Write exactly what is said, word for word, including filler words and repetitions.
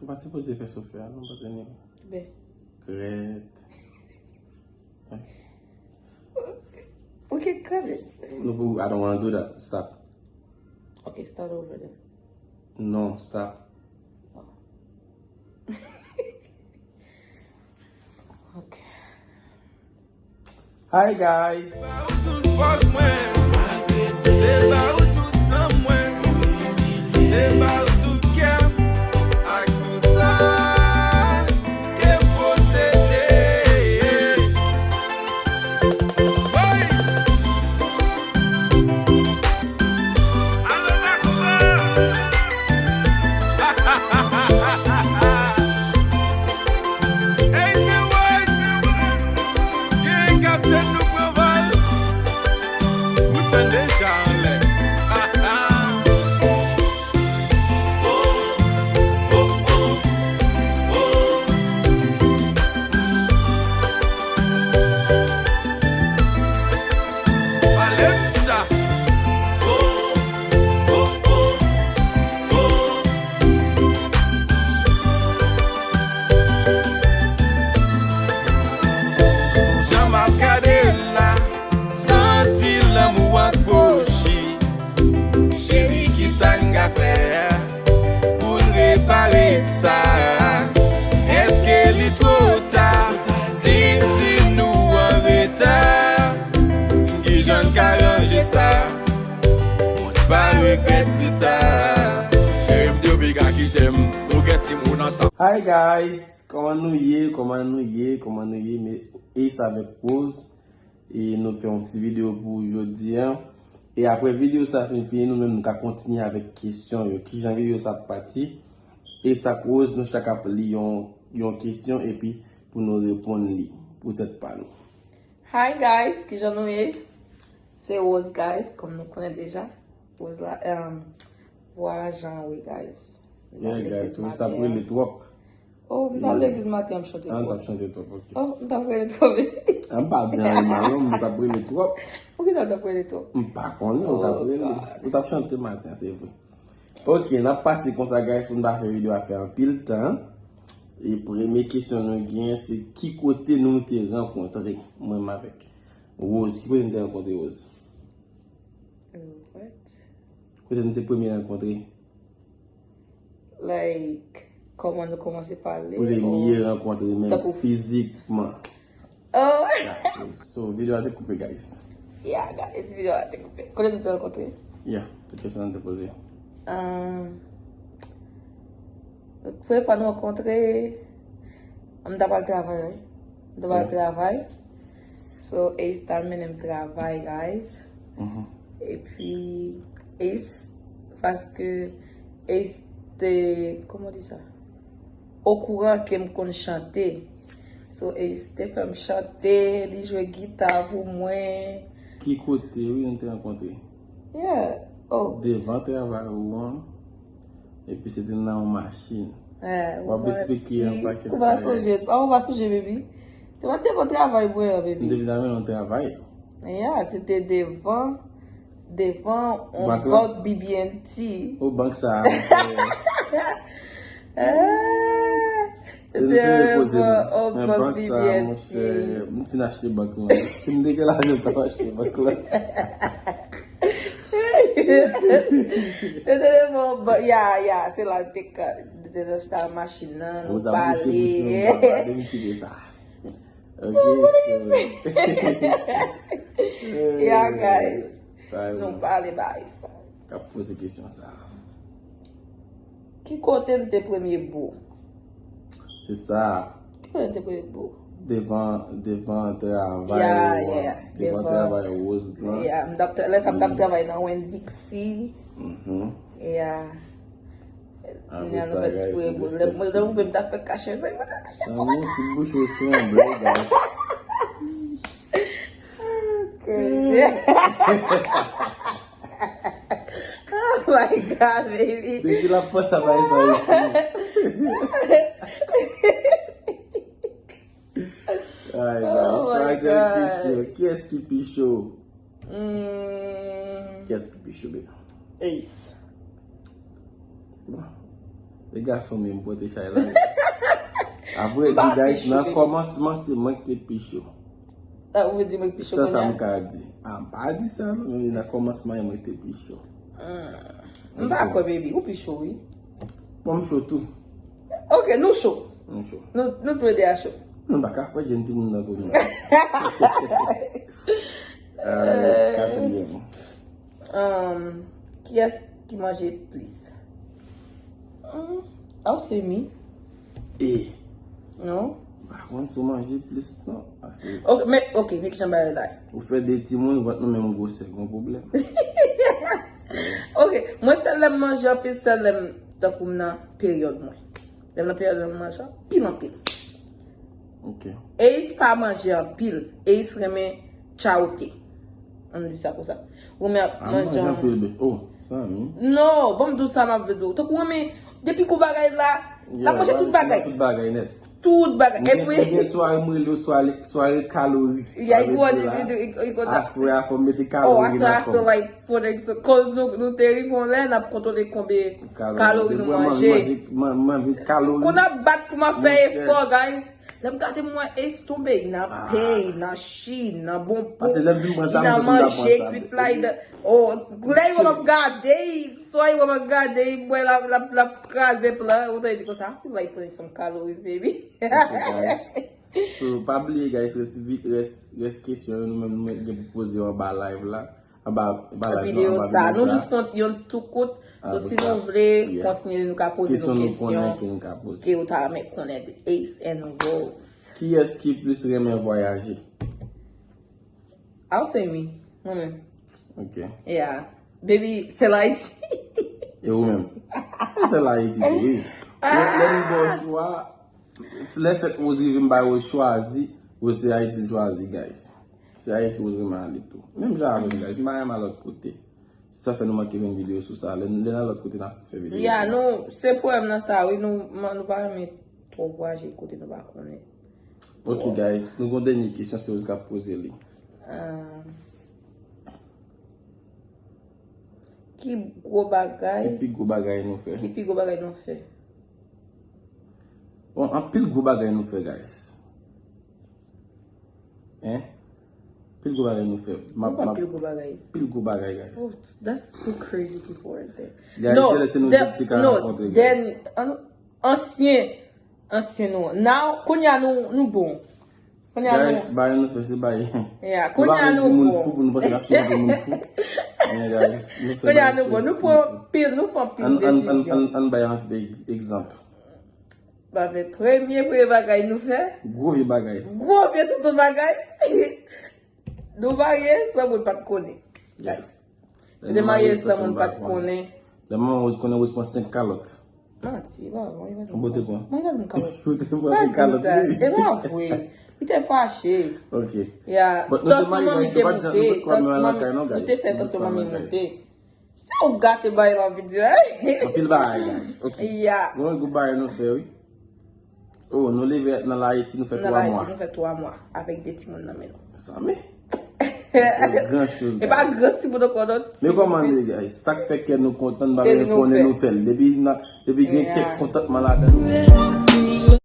Nou pa t sipoze fè soufè a, non, but anyway. Ben. Krèt. We can cut it. No, but I don't wanna do that. Stop. Okay, start over then. Non, stop. Okay. Hi guys. Hey, se Wise! Gen kaptèn nou pran vòl. Ou tande deja anlè. Jan m ap gade l la, santi lanmou an kwochi. Cheri, kisa n ka fè pou n repare sa? Èske li twò ta? Di m si nou an reta. Kijan n ka ranje sa pou n pa regrèt pita? Cheri, m te oblike kite m, nou gen timoun ansanm. Hi guys, kòman nou ye? Kòman nou ye? Kòman nou ye? Men Ace avèk Rose. E nou fè yon ti videyo pou jodi a. E apre videyo sa fin fini, nou menm nou ka kontinye avèk kesyon yo. Kijan videyo sa ap pati? Ace ak Rose, nou chak ap li yon, yon kesyon epi pou nou reponn li pou tèt pa nou. Hi guys, kijan nou ye? Se Rose guys, kòm nou konnen deja. Rose la, um, vwala jan wi guys. Yeah guys, Rose t ap rele twòp. Oh, m t al legliz maten an, m chante twòp. Ah, m t ap chante twòp, ok. Oh, m t ap rele twòp. Ah, m pa byen rele mal non, m t ap rele twòp. Poukisa w t ap rele twòp? M pa konnen, ou t ap rele. Ou t ap chante maten, se vre. Ok, n ap pati konsa guys, pou n pa fè videyo a fè anpil tan. E premye kesyon nou gen, se ki kote nou te rankontre, mwen menm avèk Rose. Ki kote nou te rankontre, Rose? Oh, what? Kote nou te premye rankontre? Like, kòman nou kòmanse pale? Premye rankontre menm fizikman. Oh! So, videyo a te koupe, guys. Yeah, guys, videyo a te koupe. Kote nou te rankontre? Yeah, se kesyon nan te poze. Um, premye fwa nou rankontre, m t ap al travay, wi. M t ap al travay. So, Ace t al mennen m travay, guys. Epi, Ace, paske Ace te, kòman di sa? Okouran ke m konn chante. So, Ace te fè m chante, li jwe gita pou mwen. Ki kote, wi, nou te rankontre? Yeah. Oh. Devan travay ou an. Epi se te nan yon machin. W ap esplike yon pakèt bagay. Ou pa sonje, ou pa sonje, baby. Se pa t devan travay mwen an, baby. M te vin avè yon travay. Yeah, se te devan, devan yon bank B B and T. O bank sa. Ah, se te devan yon bank B B and T. M fin achte bank lan. Si m te gen lajan, m t ap achte bank lan. Se te devan, ya, ya, se la te ka, te achte machin nan, nou pale. Gade m kite sa. Ok, so. Ya, guys. Nou pale, guys. Ka poze kesyon sa. Ki kote n te premye bo? Se sa. Ki kote n te premye bo? Devan, devan travay ou an. Devan travay Rose lan. Yeah, m t ap tra-, lè sa m t ap travay nan Winn-Dixie. Yeah. Apre sa, guys, mwen te fè. Mwen te fè kache sa, mwen te kache. Sa mwen ti bouch Rose tranble, guys. Crazy. Oh my God, baby. Depi l ap panse a bagay sa yo fini. Ay, guys, twazyèm kesyon. Kiyès ki pi cho? Kiyès ki pi cho, baby? Ace. Bon. Se gason menm pote chay la. Apre, di guys, nan kòmansman, se mwen ki te pi cho. Ah, ou vle di mwen ki pi cho kounye a? Sa, sa m ka di. Ah, m pa di sa, non, men nan kòmansman, mwen te pi cho. Hmm. M pa kwè, baby. Ou pi cho, wi. Bon, m cho tou. Ok, nou cho. Nou cho. Nou, nou tou le de a cho. Nou pa ka fè jèn timoun nan kounye a. Alright, katriyèm. Um, kiyès ki manje plis? Hmm, oh, se mi. E. Non? M pa konn si w manje plis, non. Ase. Ok, men, ok, men kijan bagay la ye? Ou fè de timoun, vant nou menm gwosè, gon pwoblèm. Ok, mwen sèl lè m manje anpil, sèl lè m, tankou m nan peryòd mwen. Lè m nan peryòd mwen, m manje anpil, anpil. Ok. Ace pa manje anpil. Ace renmen chayote. Ann di sa konsa. Renmen ap manje anpil, be. Oh, sa, non. Non, bon, m di w sa m ap vle di w. Tankou renmen, depi gwo bagay la, l ap manje tout bagay. Tout bagay nèt. Tout bagay. Epi gen sware m rele yo sware, sware kalori. Sa vle di la, aswè a fò m mete kalori nan kò m. Oh, aswè a feel like, for example, cause nou, nou te rive yon lè, n ap kontwole konbyen kalori nou manje. Mwen, mwen vit kalori. Kou n ap bat pou m ap fè efò, guys. Lè m gade m wè Ace tonbe, nan pen, nan chi, nan bonbon, nan manje kwit la, oh, lè yo m ap gade, swa yo m ap gade, m wè l ap, l ap, l ap kraze plan, ou te di konsa, I feel like putting some calories, baby. Ok, guys. So, pa bliye, guys, rès, rès, rès kesyon yo, nou menm, nou menm gen pou poze yo anba live la. Anba, anba live, non, anba videyo sa. Nou jis fè yon tou kout. So, si nou vle kontinye, nou ka poze nou kesyon ke ou ta renmen konnen de Ace and Rose. Kiyès ki plis renmen vwayaje? I'll say me. Mwen menm. Ok. Yeah. Baby, sèl Ayiti. E ou menm? Sèl Ayiti, wi. Lè, lè m ba w chwa, lè fèt Rose rive m ba Rose chwazi, Rose se Ayiti l chwazi, guys. Se Ayiti Rose renmen ale tou. Menm jan avè m, guys, m pa renmen al lòt kote. Se sa fè nou manke jwenn videyo sou sa. Lè, lè n al lòt kote, n ap fè videyo. Ya, nou, se pwoblèm nan sa, wi, nou, nou pa renmen twò vwayaje kote nou pa konnen. Ok, guys, nou gon dènye kesyon, se Rose k ap poze li. Ah. Ki gwo bagay? Ki pi gwo bagay nou fè? Ki pi gwo bagay nou fè? Bon, anpil gwo bagay nou fè, guys. Hein? Pil gwo bagay nou fè. M ap, m ap, pil gwo bagay. Pil gwo bagay, guys. Oh, that's two crazy people right there. Guys, no, genlè se nou de, te ka no, rankontre, guys. Then, an-, ansyen, ansyen nou. Now, kounye a nou, nou bon. Kounye a nou. Guys, bagay nou fè se bagay. Yeah, kounye a nou bon. Nou pa vle di moun fou pou nou panse n ap sou moun fou. Yeah, guys, nou fè bagay sou espri. Kounye a nou bon. Nou pran pil, nou pran pil desizyon. Ann, ann, ann, ann bay anpil egzanp. Ba, men premye, premye bagay nou fè. Gwo vye bagay. Gwo vye toutou bagay. Nou marye san moun pa t konnen. Yes. Nou te marye san moun pa t konnen. Lè manman Rose konnen Rose pran senk kalòt. Manti, pa vre, pa vre. Ou te pran? Mwen te pran kalòt. Ou te pran senk kalòt, wi. E pa vre. Li te fache. Ok. Ya. But nou te marye, guys, nou pa t janm, nou pa t kwè menm lakay, non, guys. Nou te fè tansyon manmi monte. Sa ou gate bay la, vin di, eh? Anpil bagay, guys. Ok. Ya. Gon gwo bagay nou fè, wi. Oh, nou leve nan Layiti, nou fè twa mwa. Nan Layiti, nou fè twa mwa, avèk de timoun nan men nou. Sa men. Se gran choz, guys. E pa gran timoun ankò, non. Men kòman nou ye, guys? Sa k fè kè nou kontan, n pa menm konnen nou fè l. Depi gen kèk kontantman ladan nou.